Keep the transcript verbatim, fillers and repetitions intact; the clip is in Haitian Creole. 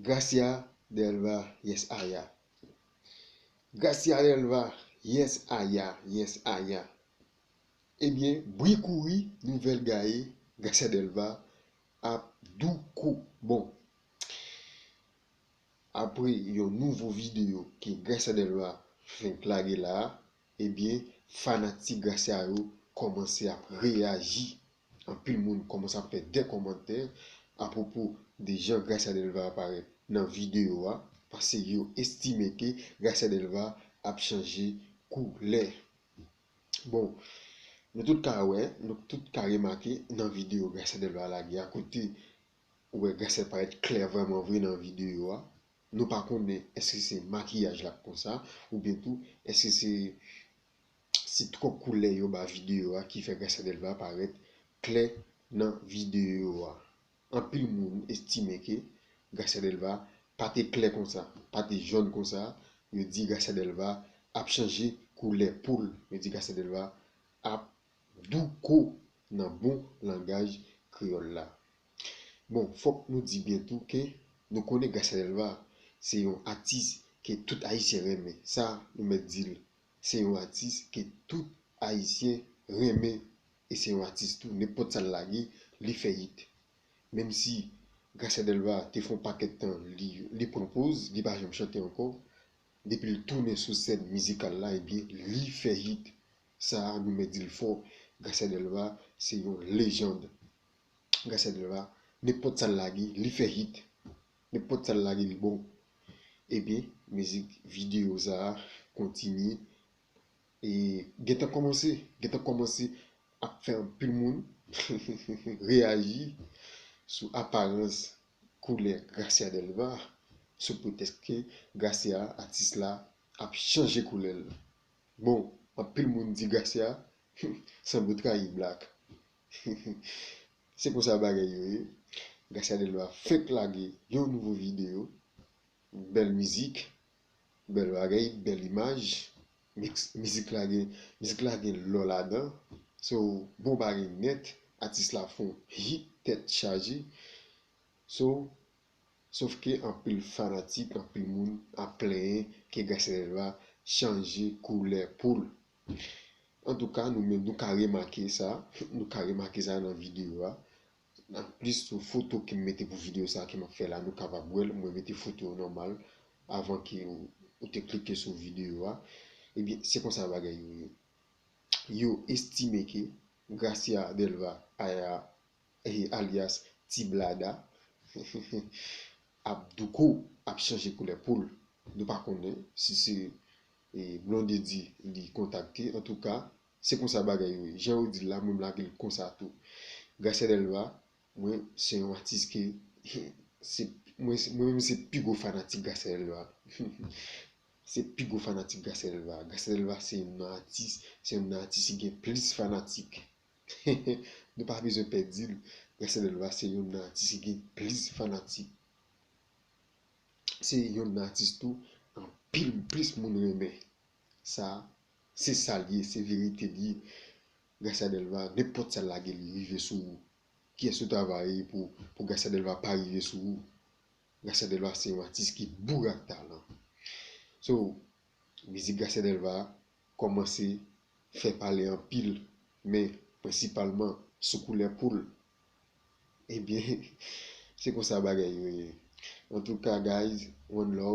Gracia Delva, yes aya. Gracia Delva, yes aya, yes aya. Ebyen, bri kouri, nouvèl gaye, Gracia Delva ap douko. Bon, apre yon nouvo videyo ke Gracia Delva fenk lage la, ebyen, fanatik Gracia yo kòmanse ap reyaji. Anpil moun kòmanse ap fè de kòmantè apwopo de jan Gracia Delva aparèt nan videyo a, paske yo estime ke Gracia Delva ap chanje koulè. Bon, nou tout ka wè, nou tout ka remake nan videyo Gracia Delva lage a, kote ou wè Gracia parèt klè vrèman vre nan videyo a. Nou pa konnen èske se makiyaj la k konsa, oubyen tou, èske se, se twòp koulè yo ba videyo a ki fè Gracia Delva parèt klè nan videyo a. Anpil moun estime ke Gracia Delva pa te klè konsa, pa te jòn konsa. Yo di Gracia Delva ap chanje koulè po l. Yo di Gracia Delva ap douko nan bon langaj kreyòl la. Bon, fòk nou di byen tou ke nou konnen Gracia Delva se yon atis ke tout Ayisyen renmen. Sa, nou mèt di l. Se yon atis ke tout Ayisyen renmen. E se yon atis tou, nenpòt sa l lage, li fè hit. Menm si Gracia Delva te fè yon pakèt tan, li, li pran poz, li pa janm chante ankò, depi l tounen sou sèn mizikal la, ebyen, li fè hit. Sa a, nou mèt di l fò, Gracia Delva se yon lejand. Gracia Delva, nenpòt sa l lage, li fè hit. Nenpòt sa l lage, li bon. Ebyen, mizik videyo sa a kontinye e gentan kòmanse, gentan kòmanse ap fè anpil moun reyaji sou aparans koulè Gracia Delva, sou pretèks ke Gracia, atis la, ap chanje koulè l. Bon, anpil moun di Gracia sanble w trayi Black. Se konsa bagay yo ye. Gracia Delva fenk lage yon nouvo videyo. Bèl mizik, bèl bagay, bèl imaj. Mix, mizik la gen, mizik la gen lò ladan. So, bon bagay nèt. Atis la fè yon hit tèt chaje. So, sof ke anpil fanatik, anpil moun ap plenyen ke Gracia Delva chanje koulè po l. Antouka, nou menm, nou ka remake sa. Nou ka remake sa nan videyo a. Anplis, sou foto ke m mete pou videyo sa ke m ap fè la, nou kapab wè l. Mwen mete foto yo nòmal avan ke ou, ou te klike sou videyo a. Ebyen, se konsa bagay yo ye. Yo estime ke Gracia Delva, aya, e, alyas Ti Blada, ap douko, ap chanje koulè po l. Nou pa konnen si se, e, Blondedy li kontakte. Antouka, se konsa bagay yo ye. Jan yo di l la, mwen m lage l konsa tou. Gracia Delva, mwen, se yon atis ke, se, mwen, mwen menm se pi gwo fanatik Gracia Delva. Se pi gwo fanatik Gracia Delva. Gracia Delva se youn nan atis, se youn nan atis ki gen plis fanatik. Nou pa bezwen pè di l, Gracia Delva se youn nan atis ki gen plis fanatik. Se youn nan atis tou, anpil plis moun renmen. Sa, se sa l ye, se verite l ye. Gracia Delva, nenpòt sa l lage, li rive sou ou. Kiyès ou ta va ye pou, pou Gracia Delva pa rive sou ou? Gracia Delva se yon atis ki boure ak talan. So, mizik Gracia Delva kòmanse fè pale anpil, men prensipalman sou koulè po l. Ebyen, se konsa bagay yo ye. Antouka, guys, one love.